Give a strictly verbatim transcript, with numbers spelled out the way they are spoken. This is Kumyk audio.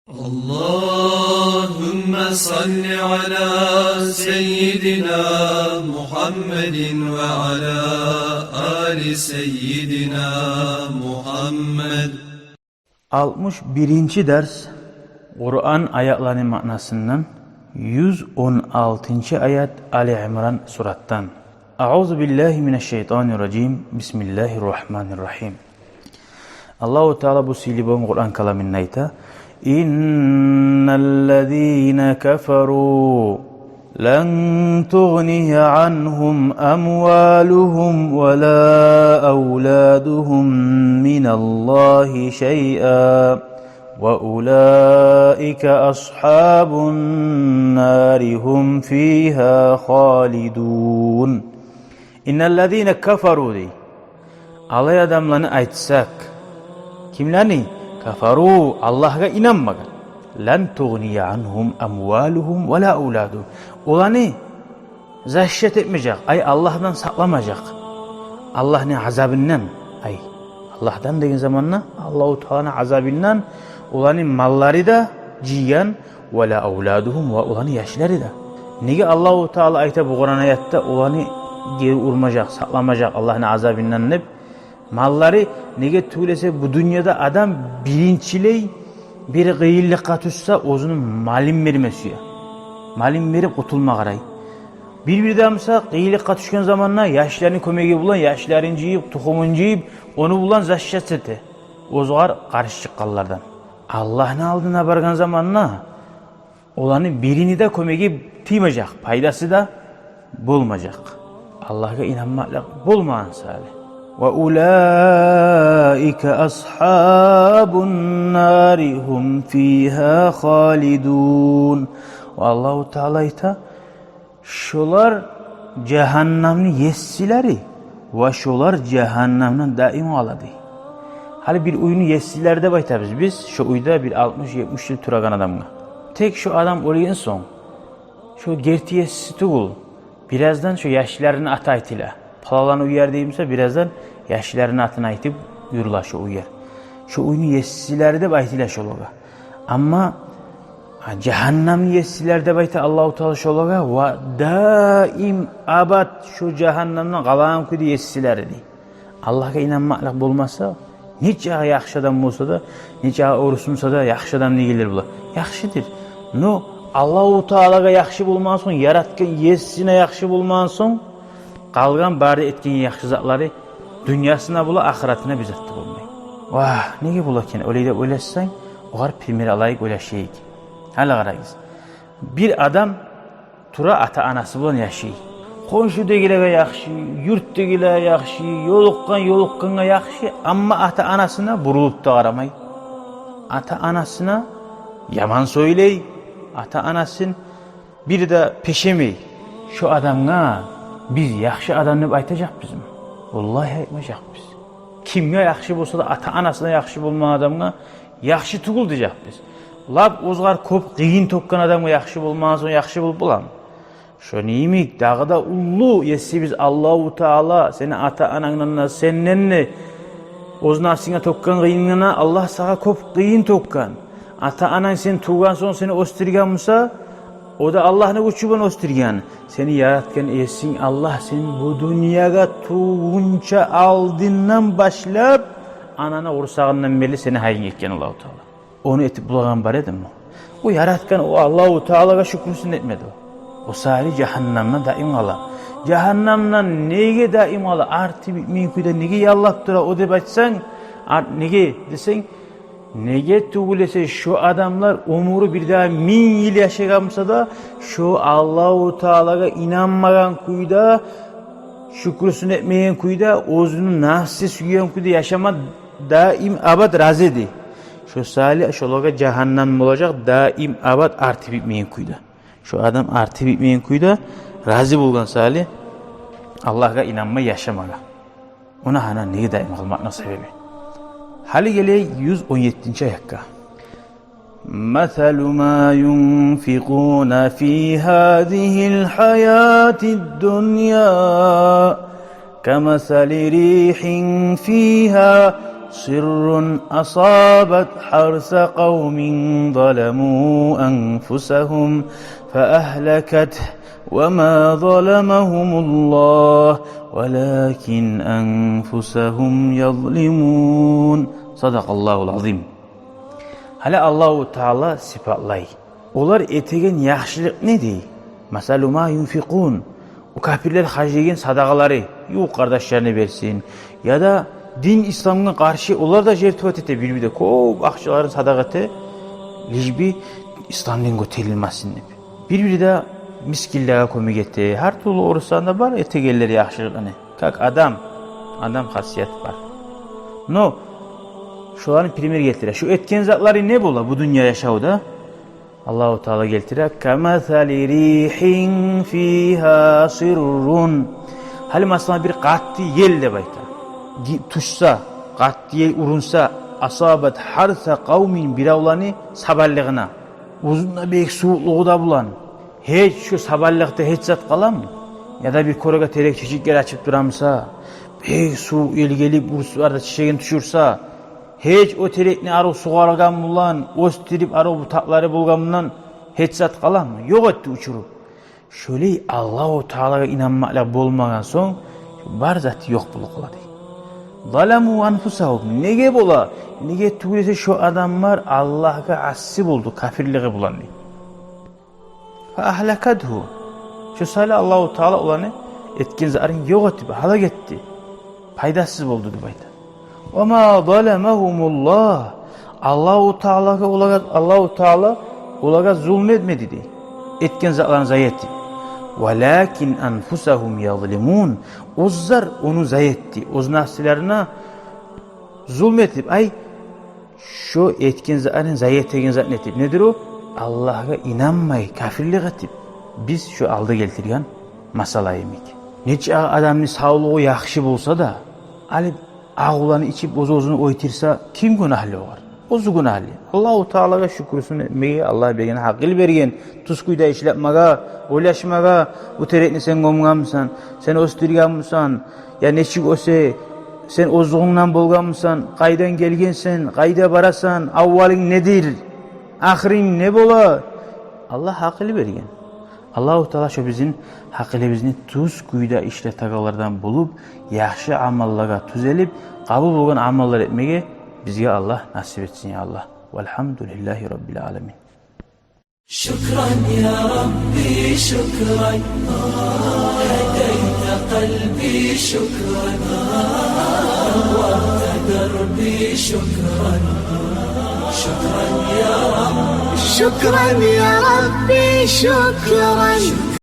اللهم صل على سيدنا محمد وعلى آل سيدنا محمد. Алтмыш биринчи дарс. Къуран аятланы маънасындан. Юз он алтынчы аят Али Имран суратдан. أعوذ بالله من الشيطان الرجيم. بسم الله الرحمن الرحيم. Аллагьу Таала бу сыйлы болгъан Къуран каламында айта: إن الذين كفروا لن تغني عنهم أموالهم ولا أولادهم من الله شيئا وأولئك أصحاب النار هم فيها خالدون. إن الذين كفروا дей. Алай адамланы айтсакъ. Кимлени? كفروا, Аллагьгъа инанмагъан. لن تغني عنهم أموالهم ولا أولادهم. Оланы защищать этмежек, ай, Аллагьдан сакъламажакъ. Аллагьны азабындан, ай, Аллагьдан деген заманда Аллагьу Тааланы азабындан оланы маллары да жыйгъан, ولا أولادهم, ва оланы яшлары да. Неге Аллагьу Таала айта бу Къуран аятда оланы гери урмажакъ, сакъламажакъ Аллагьны азабындан деп? Маллары, неге тюгюл эсе бу дюньяда адам биринчилей бир къыйынлыкъгъа тюшсе, оьзюню малын берме сюе. Малын берип къутулма къарай. Бир-бирде буса къыйынлыкъгъа тюшген заманда яшларыны кёмеги булан, яшларын жыйып, тухумун жыйып, ону булан защищать эте оьзюгер къаршы чыкъгъанлардан. Аллагьны алдына баргъан заманда оланы бирини де кёмеги тиймежек, пайдасы да болмажакъ. Аллагьгъа инанмакълыкъ болмагъан саялы. وأولئك أصحاب النار هم فيها خالدون. Ва Аллагьу Таала айта: шолар жагьаннамны есилери, ва шолар жагьаннамда даим къала дей. Гьали бир уьйню есилери деп айтабыз биз шо уьйде бир алтмыш-етмиш йыл турагъан адамгъа. Тек шо адам оьлген сонг, шо герти еси тюгюл, бираздан шо яшларыны аты айтыла. Палаланы уьйер дей буса, бираздан яшларыны атын айтып юрюле шо уьйер. Шо уьйню есилери деп айтыла шолагъа. Амма, а, жагьаннамны есилери деп айта Аллагьу Таала шолагъа, ва даим абат шо жагьаннамда къалагъан кюйде есилери дей. Аллагьгъа инанмакълыкъ болмаса, нечакъы яхшы адам болса да, нечакъы орус буса да, яхшы адам дегенлер бола. Яхшыдыр. Но Аллагьу Таалагъа яхшы болмагъан сонг, яратгъан есине яхшы болмагъан сонг, къалгъан бары этген яхшы затлары дюньясына бола, ахыратына бир зат да болмай. Вагь, неге бола экен олай деп ойлашсанг, огъар пример алайыкъ, ойлашайыкъ. Гьали къарагъыз. Бир адам тура, ата-анасы булан яшай. Хоншудагъылагъа яхшы, юртдагъылагъа яхшы, ёлукъгъан, ёлукъгъангъа яхшы, амма ата-анасына бурулуп да къарамай. Ата-анасына яман сёйлей, ата-анасын бир де пешемей. Шо адамгъа биз яхшы адам деп айтажакъбызмы? Валлагьи, айтмажакъбыз. Кимге яхшы болса да, ата-анасына яхшы болмагъан адамгъа яхшы тюгюл дежекбиз. Лап оьзюгер кёп къыйын тёкген адамгъа яхшы болмагъан сонг, яхшы болуп боламы? Шону йимик, дагъы да уллу есибиз Аллагьу Таала сени ата-анангдан да, сенден де, оьз напсынга тёкген къыйынынга, Аллагь сагъа кёп къыйын тёкген. Ата-ананг сен тувгъан сонг сени оьсдюрген буса, о да Аллагьны гючю булан оьсдюрген. Сени яратгъан есинг Аллагь, сен бу дюньягъа тувгъунча алдындан башлап, ананы къурсагъындан берли сени гьайынг этген Аллагьу Таала. Ону этип болагъан бар эдими? О яратгъан о Аллагьу Таалагъа шюкюрсюн этмеди о. О саялы жагьаннамда даим къала. Жагьаннамда неге даим къала? Арты битмейген кюйде неге яллап тура о деп айтсанг, ар-, неге десенг, неге тюгюл эсе, шо адамлар оьмюрю бир дагъы минг йыл яшагъан буса да, шо Аллагьу Таалагъа инанмагъан кюйде, шюкюрсюн этмеген кюйде, оьзюню напсы сюйген кюйде яшама даим абат рази эди. Шо саялы шолагъа жагьаннам болажакъ даим абат арты битмеген кюйде. Шо адам арты битмеген кюйде рази болгъан саялы Аллагьгъа инанмай яшамагъа. Она гьана неге даим къалмакъны себеби. Гьали гелейик юз он еттинчи аятгъа. مثل ما ينفقون في هذه الحياة الدنيا كمثل ريح فيها صر أصابت حرث قوم ظلموا أنفسهم فأهلكته وما ظلمهم الله ولكن أنفسهم يظلمون. صدق الله العظيم. Гьали Аллагьу Таала сыпатлай. Олар этеген яхшылыкъны дей. مثل ما ينفقون. О капирлер харжлайгъан садагъалары, ювукъ къардашларына берсин, яда дин исламгъа къаршы олар да жертвовать эте, бир-бирде кёп акъчаларын садагъа эте, лишь бы ислам дин гётерилмесин деп. Бир-бирде мискинлеге кёмек эте. Гьар тюрлю Орусстанда бар этегенлер яхшылыкъны. Как адам, адам хасият бар. Но шоланы пример гелтире. Шу этген затлары не бола бу дюнья яшавда? Аллагьу Таала гелтире: كمثل ريح فيها صر. Гьали, масала, бир къатты ел деп айта. Ги-, тюшсе, къатты ел урунса, أصابت حرث قوم, биревлени сабанлыгъына. Оьзюнде бек сувукълугъу да булан. Гьеч шу сабанлыкъда гьеч зат къаламы? Яда бир кёреге терек чечеклер ачып турамыса, бек сувукъ ел гелип, урсуп, арада чечегин тюшюрсе, гьеч о терекни арив сугъаргъан булан, оьсдюрюп, арив бутакълары болгъан булан гьеч зат къаламы? Ёкъ этди учуруп. Шолай Аллагьу Таалагъа инанмакълыкъ болмагъан сонг, бар заты ёкъ болуп къала дей. ظلموا أنفسهم. Неге бола? Неге тюгюл эсе шо адамлар Аллагьгъа асси болду, капирлиги булан дей. فأهلكته. Шо саялы Аллагьу Таала оланы этген затларын ёкъ этип, гьалак этди. Пайдасыз болду деп айта. وما ظلمهم الله. Аллагьу Таалагъа олагъа, Аллагьу Таала олагъа зулму этмеди дей, этген затларын зая этип. ولكن أنفسهم يظلمون. Оьзлер ону зая этди. Оьз нафсларына зулму этип, ай, шо этген затларын зая этеген затны этип. Недир о? Аллагьгъа инанмай, капирлик этип. Биз шо алда гелтирген масала йимик. Нече адамны савлугъу яхшы болса да, алып агъуланы ичип, оьз-оьзюн оьлтюрсе, ким гюнагьлы огъар? Оьзю гюнагьлы. Аллагьу Таалагъа шюкюрсюн этмеге, Аллагь берген, гьакъыл берген, тюз кюйде ишлетмеге, ойлашмагъа, бу терекни сен гёмгенмисен, сен оьсдюргенмисен, я нечик оьсе, сен оьзлюгюнгден болгъанмысан, къайдан гелгенсен, къайда барасан, аввалынг недир, ахырынг не бола? Аллагь гьакъыл берген. Аллагьу Таала шо бизин гьакъылыбызны тюз кюйде ишлетегенлерден болуп, яхшы амаллагъа тюзелип, къабул болгъан амаллар этмеге бизге Аллагь насип этсин, я Аллагь. والحمد لله رب العالمين. شكرا يا ربي، شكرا. هديت قلبي، شكرا. نورت دربي، شكرا. شكرا يا رب. شكرا يا ربي، شكرا.